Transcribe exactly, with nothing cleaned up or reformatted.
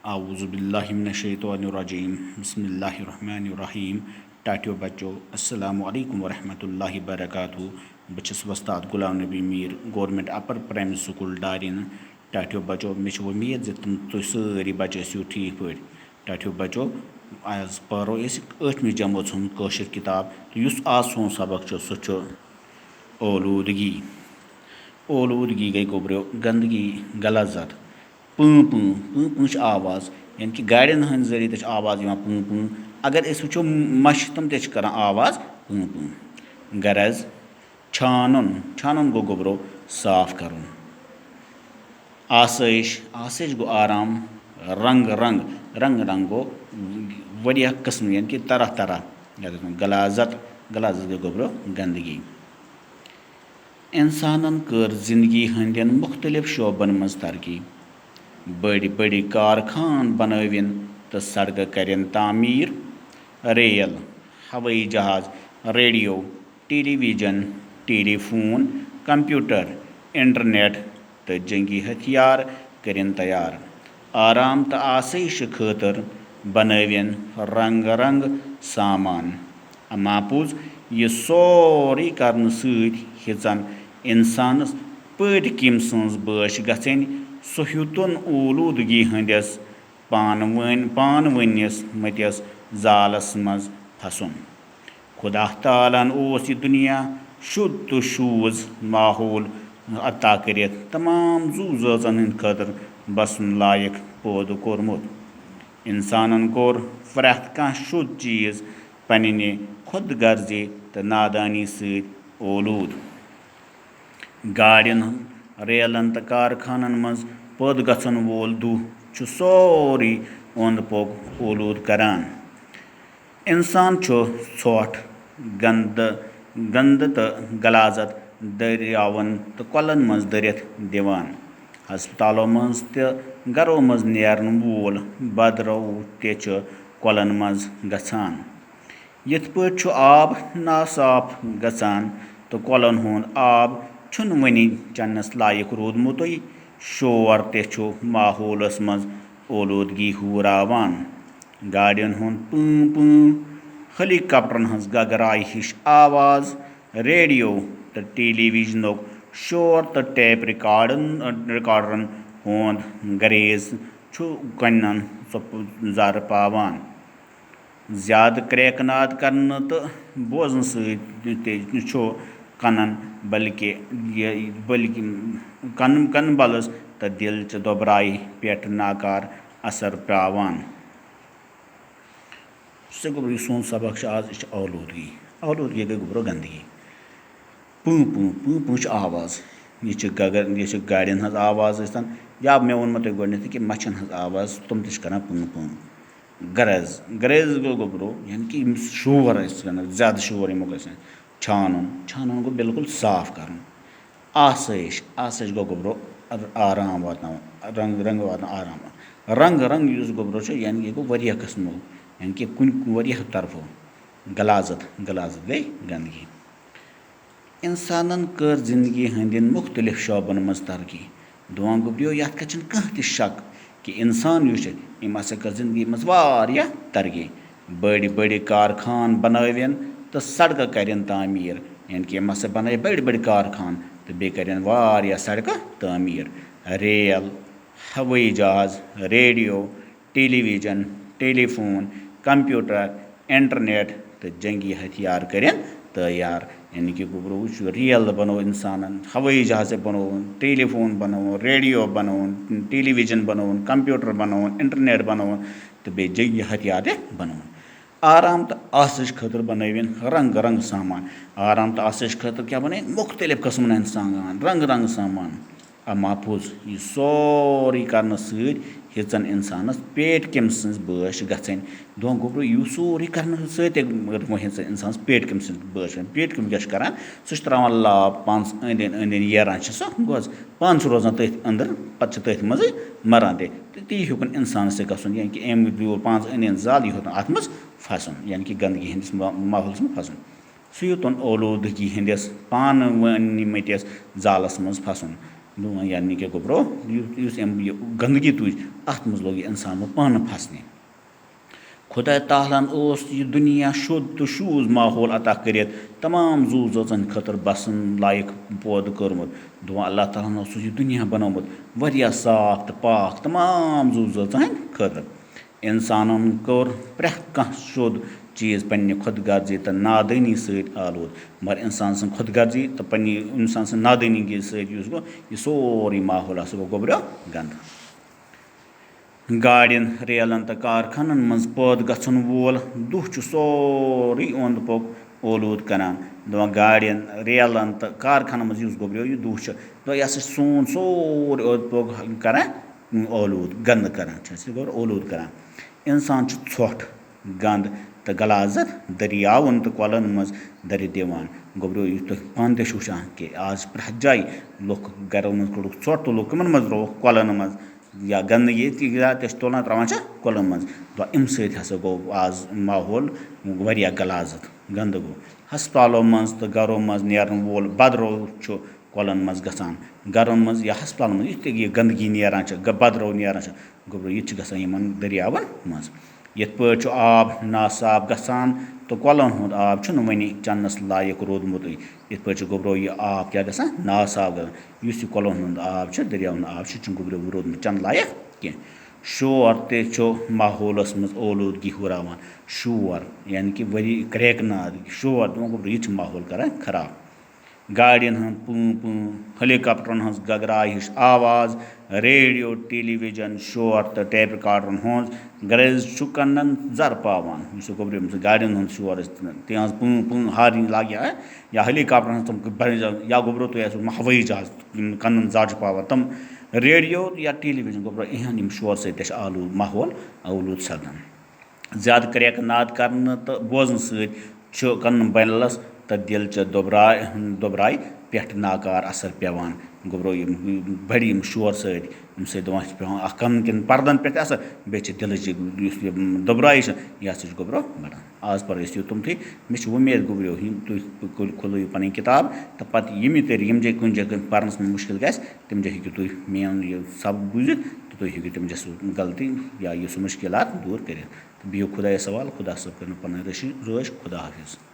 اعوذ باللہ من الشیطان الرجیم۔ بسم اللہ الرحمن الرحیم۔ ٹاٹھیو بچو، السلام علیکم ورحمۃ اللہ وبرکاتہ۔ بہٕ چھُس وۄستاد غلام نبی میٖر، گورنمنٹ اپر پرائمری سکول ڈارین۔ ٹاٹھیو بچو، مےٚ چھِ وۄمید زِ تِم تُہۍ سٲری بچہٕ ٲسِو ٹھیٖک پٲٹھۍ۔ ٹاٹھیو بچو، آز پرو أسۍ ٲٹھمہِ جمٲژ ہُنٛد کٲشِر کِتاب، تہٕ یُس آز سون سبق چھُ، سُہ چھُ اولوٗدگی۔ اولوٗدگی گٔے گوٚبریو گندگی، غلاظت۔ پۭں پۭں، پۭں پۭں چھِ آواز، یعنی کہِ گاڑٮ۪ن ہٕنٛدۍ ذٔریعہٕ تہِ چھِ آواز یِوان پۭں پۭں۔ اگر أسۍ وٕچھو، مَچھِ تِم تہِ چھِ کَران آواز پۭں پۭں۔ غرض، چھانُن، چھانُن گوٚو گوٚبرو صاف کَرُن۔ آسٲیِش، آسٲیِش گوٚو آرام۔ رنٛگ رنٛگ، رنٛگ رنٛگ گوٚو واریاہ قٕسمہٕ، یعنی کہِ طرح طرح۔ یَتھ أسۍ وَنو غلاظت، غلاظت گٔے گوٚبرو گنٛدگی۔ اِنسانَن کٔر زِندگی ہٕنٛدٮ۪ن مُختٔلِف شعبَن منٛز ترقی۔ بٔڑۍ بٔڑۍ کارخان بنٲوِن تہٕ سڑکہٕ کَرٮ۪ن تعمیٖر۔ ریل، ہوٲیی جہاز، ریڈیو، ٹیلی ویژن، ٹیلی فون، کمپیوٹر، انٹرنیٹ تہٕ جنگی ہتھیار کٔرِن تیار۔ آرام تہٕ آسٲیشہِ خٲطرٕ بنٲوِن رنگ رنگ سامان۔ اما پوٚز، یہِ سورُے کرنہٕ سۭتۍ ہیژن انسانس پٔتۍ کِنۍ سٕنز بٲش گژھٕنۍ۔ سُہ ہیوٚتُن اولوٗدگی ہٕنٛدِس پانہٕ ؤنۍ، پانہٕ ؤنِس مٔتِس زالس منٛز پھسُن۔ خدا تعالیٰ ہن اوس یہِ دُنیا شُد تہٕ شوٗژ ماحول عطا کٔرِتھ تمام زُو زٲژن ہٕنٛدِ خٲطرٕ بسُن لایق پٲدٕ کوٚرمُت۔ اِنسانن کوٚر پرٛٮ۪تھ کانٛہہ شُد چیٖز پننہِ خۄد غرضی تہٕ نادانی سۭتۍ اولوٗد۔ گاڑٮ۪ن، ریلن تہٕ کارخانن منٛز پٲدٕ گژھن وول دُہ چھُ سورُے اوٚنٛد پوٚک اولوٗد کران۔ اِنسان چھُ ژھۄٹھ، گنٛدٕ، گنٛدٕ تہٕ غلاظت دٔریاوَن تہٕ کۄلَن منٛز دٔرِتھ دِوان۔ ہسپتالو منٛز تہٕ گرو منٛز نیرَن وول بدرو تہِ چھُ کۄلَن منٛز گژھان۔ یِتھ پٲٹھۍ چھُ آب ناصاف گژھان تہٕ کۄلَن ہُنٛد آب چھُنہٕ وۄنۍ چٮ۪نَس لایق روٗدمُتُے، شور تہِ چھُ ماحولَس منٛز اولوٗدگی ہُراوان۔ گاڑٮ۪ن ہُنٛد پۭں پۭں، ہیلی کاپٹرن ہٕنٛز گگرایہِ ہِش آواز، ریڈیو تہٕ ٹیلی ویژنُک شور تہٕ ٹیپ ریکارڈن، ریکارڈرن ہُنٛد گریز چھُ کَنَن ژۄپہٕ زر پاوان۔ زیادٕ کرٛیکہٕ ناد کرنہٕ تہٕ بوزنہٕ سۭتۍ تہِ چھُ کَنَن بلکہِ یہِ، بلکہِ کَن-، کَنہٕ بَلَس تہٕ دِل چہِ دۄبرایہِ پٮ۪ٹھ ناکار اثر پیوان۔ سُہ گوٚو یہِ سون سبق چھُ آز، یہِ چھِ اولوٗدگی۔ اولوٗدگی گٔے گوٚبرو گنٛدگی۔ پۭں پۭں، پۭں پۭں چھِ آواز۔ یہِ چھِ گگر، یہِ چھِ گاڑٮ۪ن ہٕنٛز آواز ٲسۍتَن، یا مےٚ ووٚنمو تۄہہِ گۄڈٕنٮ۪تھٕے کہِ مَچھَن ہٕنٛز آواز، تِم تہِ چھِ کَران پۭں پۭں۔ غرض، غرض گوٚو گوٚبرو، یعنی کہِ یِم شور ٲسۍ کَران، زیادٕ شور یِمو گژھِ نہٕ۔ چھانُن، چھانُن گوٚو بالکل صاف کَرُن۔ آسٲیِش، آسٲیِش گوٚو گوٚبرو آرام واتناوُن، رنٛگ، رنٛگ واتناوُن آرام۔ رنٛگ، رنٛگ یُس گوٚبرو چھُ، یعنی یہِ گوٚو واریاہ قٕسمو، یعنی کہِ کُنہِ واریاہ طرفو۔ غلاظت، غلاظت گٔے گنٛدگی۔ اِنسانَن کٔر زِندگی ہٕنٛدٮ۪ن مُختٔلِف شعبَن منٛز ترقی۔ دُعا گوٚبریو، یَتھ کَتھ چھُنہٕ کانٛہہ تہِ شک کہِ اِنسان یُس چھُ، أمۍ ہسا کٔر زِندگی منٛز واریاہ ترقی۔ بٔڑۍ بٔڑۍ کارخان بنٲوِن تہٕ سڑکہٕ کَرن تعمیٖر، یعنی کہِ أمۍ ہسا بنٲے بٔڑۍ بٔڑۍ کارخان تہٕ بیٚیہِ کَرن واریاہ سڑکہٕ تعمیٖر۔ ریل، ہوٲیی جہاز، ریڈیو، ٹیلی ویژن، ٹیلی فون، کمپیوٹر، انٹرنیٹ تہٕ جنگی ہتھیار کٔرِن تیار۔ یعنی کہِ گوٚبرو وٕچھ، ریل بنوو انسانن، ہوٲیی جہاز تہِ بنووُن، ٹیلی فون بنووُن، ریڈیو بنووُن، ٹیلی ویژن بنووُن، کمپیوٹر بنووُن، انٹرنیٹ بنووُن تہٕ بیٚیہِ جنگی ہتھیار تہِ بنووُن۔ آرام تہٕ آسٲیِش خٲطرٕ بنٲوِن رنگ رنگ سامان۔ آرام تہٕ آسٲیِش خٲطرٕ کیٛاہ بنٲوِن؟ مُختٔلِف قٕسمن ہٕنٛدۍ سامان، رنگ رنگ سامان۔ اما پوٚز، یہِ سورُے کرنہٕ سۭتۍ ہیژن انسانس پیٹ کیمۍ سٕنز بٲش گژھٕنۍ۔ دۄن گوٚبرو، یہِ سورُے کرنہٕ سۭتۍ تہِ ہیژن انسانس پیٹ کیمۍ سٕنز بٲش گژھٕنۍ۔ پیٹ کیوٚم کیٛاہ چھُ کران؟ سُہ چھُ تراوان لاب پانس أنٛدۍ أنٛدۍ، أنٛدۍ أنٛدۍ ییران چھِ سۄ گۄژھ، پانہٕ چھُ روزان تٔتھۍ أنٛدرٕ، پتہٕ چھِ تٔتھۍ منٛزٕے مران تہِ۔ تہٕ تی ہیوٚکُن انسانس تہِ گژھُن، یعنی کہِ أمۍ دیُت پانس أنٛدۍ أنٛدۍ زال، یہِ ہیوٚتُن اتھ منٛز پھسُن، یعنی کہِ گندگی ہٕنٛدِس ما-، ماحولس منٛز پھسُن۔ سُہ یوٚتن اولوٗدگی ہٕنٛدِس پانہٕ وٲنۍ مٔتِس زالس منٛز پھسُن۔ دُعا، یعنی کہِ گوٚبرو، یُس یُس أمۍ یہِ گنٛدگی تُج، اَتھ منٛز لوٚگ یہِ اِنسان وۄنۍ پانہٕ پھَسنہِ۔ خۄداے تعالیٰ ہَن اوس یہِ دُنیا شوٚد تہٕ شوٗژ ماحول عطا کٔرِتھ تمام زُو زٲژَن خٲطرٕ بَسُن لایق پٲدٕ کوٚرمُت۔ دُعا، اللہ تعالیٰ ہَن اوس یہِ دُنیا بنوومُت واریاہ صاف تہٕ پاک تمام زُو زٲژَن ہٕنٛدِ خٲطرٕ۔ اِنسانَن کوٚر پرٛٮ۪تھ کانٛہہ شوٚد چیٖز پنٛنہِ خۄد غرضی تہٕ نادٲنی سۭتۍ آلوٗد، مگر اِنسان سٕنٛز خۄد غرضی تہٕ پنٛنہِ اِنسان سٕنٛز نادٲنی سۭتۍ یُس گوٚو، یہِ سورُے ماحول ہسا گوٚو گوٚبریو گنٛدٕ۔ گاڑٮ۪ن، ریلَن تہٕ کارخانَن منٛز پٲدٕ گژھن وول دُہ چھُ سورُے اوٚنٛد پوٚک اولوٗد کران۔ دَپان گاڑٮ۪ن، ریلَن تہٕ کارخانَن منٛز یُس گوٚبریو یہِ دُہ چھُ، دَپان یہِ ہسا چھُ سون سورُے اوٚنٛد پوٚک کران اولوٗد، گنٛدٕ کران چھُ اَسہِ گوٚبر اولوٗد کران۔ اِنسان چھُ ژھۄٹھ، گنٛد تہٕ غلاظت دٔریاوَن تہٕ کۄلَن منٛز دٔرِتھ دِوان۔ گوٚبریو، یُتھ تُہۍ پانہٕ تہِ چھِو وٕچھان کہِ آز چھِ پرٛٮ۪تھ جایہِ لُکھ گَرَن منٛز کوٚڑُکھ ژھۄٹھ، تُلُکھ کَمَن منٛز، ترٛووُکھ کۄلَن منٛز، یا گنٛدگی تہِ یا تہِ چھِ تُلان ترٛاوان چھِ کۄلَن منٛز۔ تو اَمہِ سۭتۍ ہسا گوٚو آز ماحول واریاہ غلاظت، گنٛدٕ گوٚو۔ ہسپتالو منٛز تہٕ گَرو منٛز نیرَن وول بدرو چھُ کۄلَن منٛز گژھان، گَرَن منٛز یا ہسپتالَن منٛز یُتھ تہِ یہِ گنٛدگی نیران چھِ، گہ-، بدرو نیران چھِ، گوٚبرو، یہِ تہِ چھِ گژھان یِمَن دٔریاوَن منٛز۔ یِتھ پٲٹھۍ چھُ آب ناصاف گژھان تہٕ کۄلَن ہُنٛد آب چھُنہٕ وۄنۍ چٮ۪نَس لایق روٗدمُتٕے، یِتھ پٲٹھۍ چھُ گوٚبرو یہِ آب کیٛاہ گژھان؟ ناصاف گژھان۔ یُس یہِ کۄلَن ہُنٛد آب چھُ، دٔریاوَن ہُنٛد آب چھُ، چھُنہٕ گوٚبرو روٗدمُت چٮ۪نہٕ لایق کینٛہہ۔ شور تہِ چھُ ماحولَس منٛز اولوٗدگی ہُراوان۔ شور، یعنی کہِ ؤری کرٛیکہٕ ناد، شور، دَپان گوٚبرو، یہِ تہِ چھُ ماحول کران خراب۔ گاڑٮ۪ن ہٕنٛز پۭں پۭں، ہیلی کاپٹرن ہٕنٛز گگراے ہِش آواز، ریڈیو، ٹیلی ویژن، شور تہٕ ٹیپ ریکارڈرن ہٕنٛز گرٛیز چھُ کنن زر پاوان۔ یُس یہِ گوٚبرو، یِم چھِ گاڑٮ۪ن ہٕنٛز شور ٲسۍ، تِہنٛز پۭں پۭں ہارن لاگہِ ہا، یا ہیلی کاپٹرن ہٕنٛز تِم بنہِ، یا گوٚبرو تُہۍ آسِو ہَوٲیی جہاز، یِم کنن زر چھِ پاوان، تِم ریڈیو یا ٹیلی ویژن گوٚبرو، اِہنٛد یِم شور سۭتۍ تہِ چھِ آلوٗد، ماحول آلوٗد سپدان۔ زیادٕ کرٛیکہٕ ناد کرنہٕ تہٕ بوزنہٕ سۭتۍ چھُ کنن بینلس تہٕ دِل چہِ دۄبراے، دۄبراے پٮ۪ٹھ ناکار اثر پٮ۪وان۔ گوٚبرو، یِم بڑِ یِم شور سۭتۍ، ییٚمہِ سۭتۍ دَپان چھِ پٮ۪وان اکھ کنن کٮ۪ن پردن پٮ۪ٹھ اثر، بیٚیہِ چھِ دِلٕچ یہِ، یُس یہِ دۄبراے چھِ، یہِ ہسا چھِ گوٚبرو بڑان۔ آز پرو أسۍ یوٗتُم تھٕے۔ مےٚ چھِ وۄمید گوٚبرو، یِم تُہۍ کھُل-، کھُلٲیِو پنٕنۍ کِتاب تہٕ پتہٕ ییٚمہِ تہِ، ییٚمہِ جایہِ کُنہِ جایہِ کُنہِ پرنس منٛز مُشکِل گژھِ، تَمہِ جایہِ ہیٚکِو تُہۍ میون یہِ سبق بوٗزِتھ تہٕ تُہۍ ہیٚکِو تَمہِ جایہِ سُہ غلطی یا یہِ سُہ مُشکِلات دوٗر کٔرِتھ۔ تہٕ بِہِو خۄدایَس حوالہٕ، خۄدا صٲب کٔرِنو پَنٕنۍ رٲچھ، رٲچھ، خۄدا حافظ۔